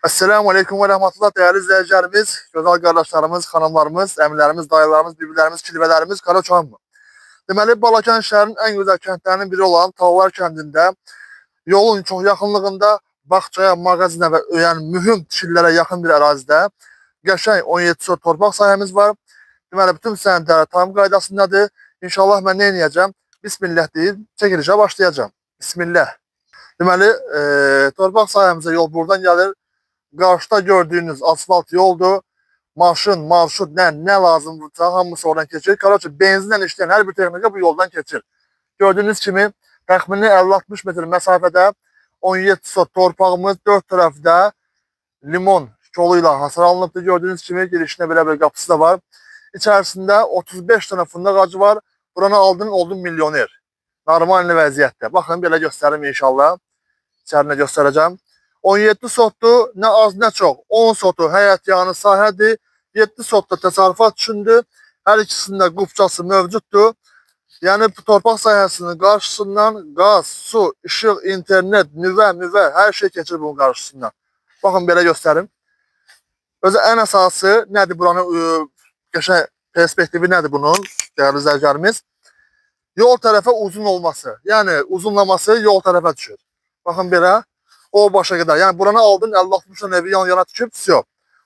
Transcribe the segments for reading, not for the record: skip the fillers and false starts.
Esselamu Aleyküm ve Rahmetullah değerli izleyicilerimiz, güzel kardeşlerimiz, hanımlarımız, əmilərimiz, dayılarımız, bibilərimiz, kilbələrimiz, Karaçamlı. Deməli, Balakən şəhərinin ən gözəl kəndlərinin biri olan Tallar kəndində yolun çox yaxınlığında bağçaya, mağazinə və yəni mühüm tikililərə yaxın bir ərazidə qəşəng 17 sot torpaq sahəmiz var. Deməli, bütün sənədləri tam qaydasındadır. İnşallah mən nə edəcəm? Bismillah deyib çəkilişə başlayacağam. Bismillah. Deməli, torpaq sahəmizə yol buradan gəlir. Qarşıda gördüyünüz asfalt yoldur. Maşın, marşrut, nə lazımdırsa hamısı oradan keçir. Qaraçı benzinlə işləyən hər bir texnika bu yoldan keçir. Gördüyünüz kimi təxmini 50-60 metr məsafədə 17 sot torpağımız dörd tərəfdə limon kolu ilə hasar alınıbdır. Gördüyünüz kimi girişində belə bir qapısı da var. İçərisində 35 dənə fındıq ağacı var. Buranı aldın, oldun milyoner. Normal vəziyyətdə. Baxın, belə göstərim inşallah. İçərini göstərəcəm. 17 sotdu, nə az nə çox. 10 sotu həyət yanı sahədir. 7 sot da təsərrüfat üçündür. Hər ikisində qupçası mövcuddur. Yəni bu torpaq sahəsinin qarşısından qaz, su, işıq, internet, nüvə, müvə, hər şey keçir bunun qarşısından. Baxın belə göstərim. Özü ən əsası nədir buranın qəşəng perspektivi nədir bunun, dəyərli izləyicilərimiz? Yol tərəfə uzun olması. Yəni uzunlaması yol tərəfə düşür. Baxın belə o başa qədər. Yəni buranı aldın 50-60 dənə evi yan yana tikib, vəsə.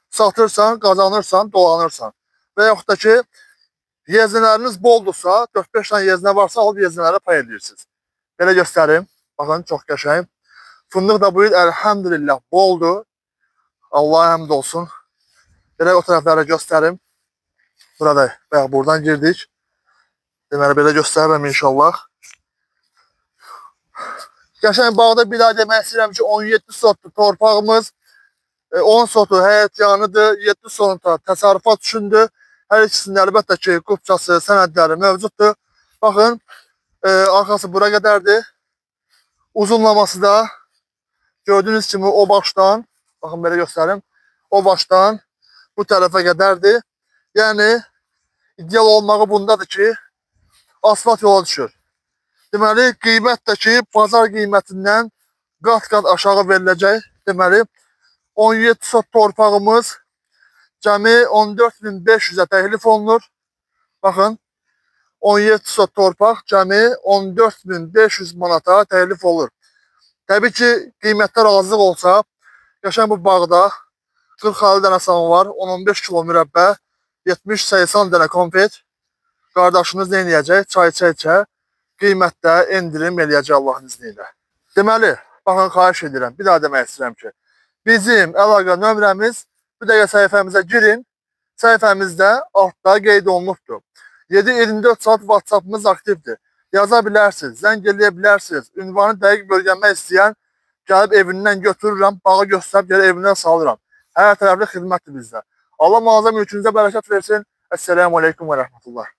Satırsan, qazanırsan, dolanırsan. Və yaxud da ki, yeznələriniz boldursa, 4-5 dənə yeznə varsa alıb yeznələrə pay edirsiniz. Belə göstərim. Baxın, çox qəşəng. Fındıq da bu il əlhəmdülillah boldur. Allah'a həmd olsun. Belə o tərəflərə göstərim. Burada, bayaq buradan girdik. Deməli, belə göstərirəm inşallah. Qəşəng bağda bir daha demək istəyirəm ki, 17 sotdur torpağımız. 10 sotu həyət yanıdır, 7 sotu təsərrüfat üçündür. Hər ikisində əlbəttə ki, qupçası, sənədləri mövcuddur. Baxın, arxası bura qədərdir. Uzunlaması da gördüyünüz kimi o başdan, baxın belə göstərim, o başdan bu tərəfə qədərdir. Yəni, ideal olmağı bundadır ki, asfalt yola düşür. Deməli, qiymət də ki, bazar qiymətindən qat-qat aşağı veriləcək. Deməli, 17 sot torpağımız cəmi 14.500-ə təklif olunur. Baxın, 17 sot torpaq cəmi 14.500 manata təklif olunur. Təbii ki, qiymətdə razılıq olsa, qəşəng bu bağda 40-50 dənə saman var, 10-15 kilo mürəbbə, 70-80 dənə konfet. Qardaşınız nə eləyəcək? Çay içə-içə qiymətdə endirim eləyəcək Allahın izni ilə. Deməli, baxın xahiş edirəm, bir daha demək istəyirəm ki, bizim əlaqə nömrəmiz bu dəqiqə səhifəmizə girin. Səhifəmizdə altda qeyd olunubdur. 7-24 saat WhatsApp-ımız aktivdir. Yaza bilərsiniz, zəng eləyə bilərsiniz. Ünvanı dəqiq öyrənmək istəyən gəlib evindən götürürəm, bağı göstərib gəlir evindən salıram. Hər tərəfli xidmətdir bizdə. Allah mağaza mülkünüzə bərəkət versin. Esselamu Aleyküm və Rəhmətullah.